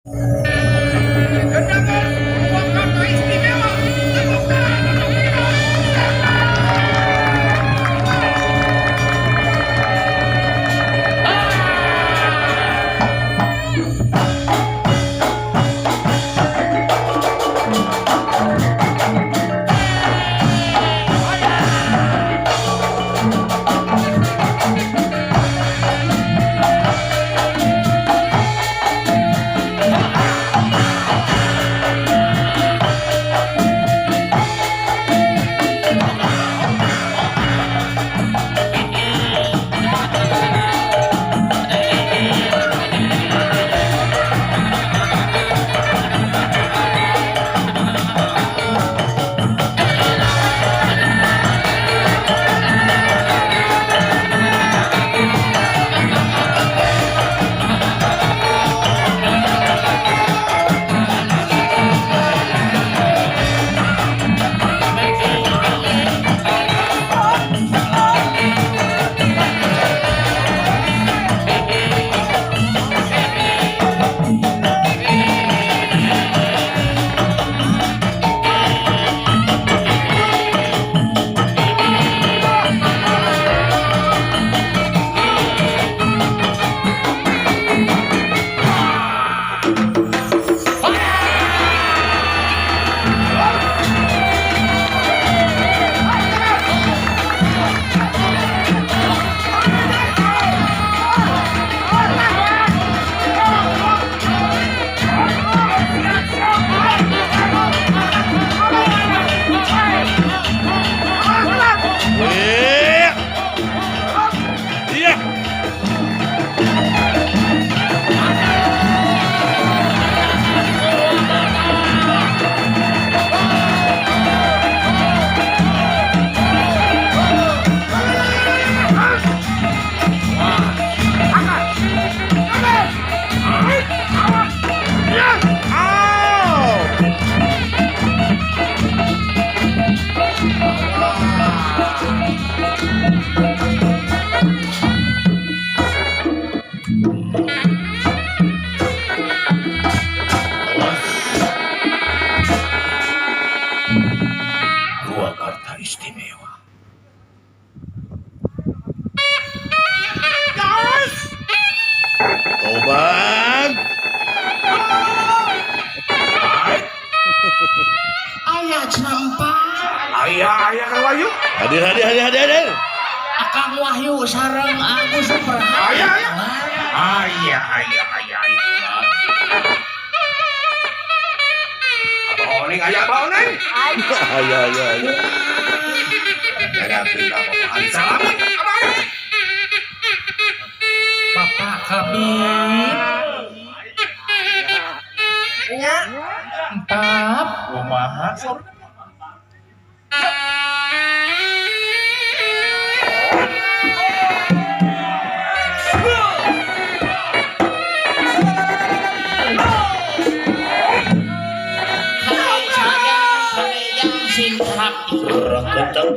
Gendangan Purwakarta istimewa. Tepuk tangan untuk kita. Iya. Iya. Ow! Purwakarta istimewa. Tobat. Aya cenah. Aya, aya, Kang Wahyu. Hadir, hadir, hadir, hadir, hadir. Akang Wahyu sareng Agus Super. Aya, aya. Aya, aya, aya, aya. Abah Oneng, aya Abah Oneng. Aya, aya, aya. Jaga berita Bapak Ali Salamat. Abah aya. Bapak Kabib. Nya. Empat. Kumaha sor? Hai sayang, sayang sing hak. Gerak kencang.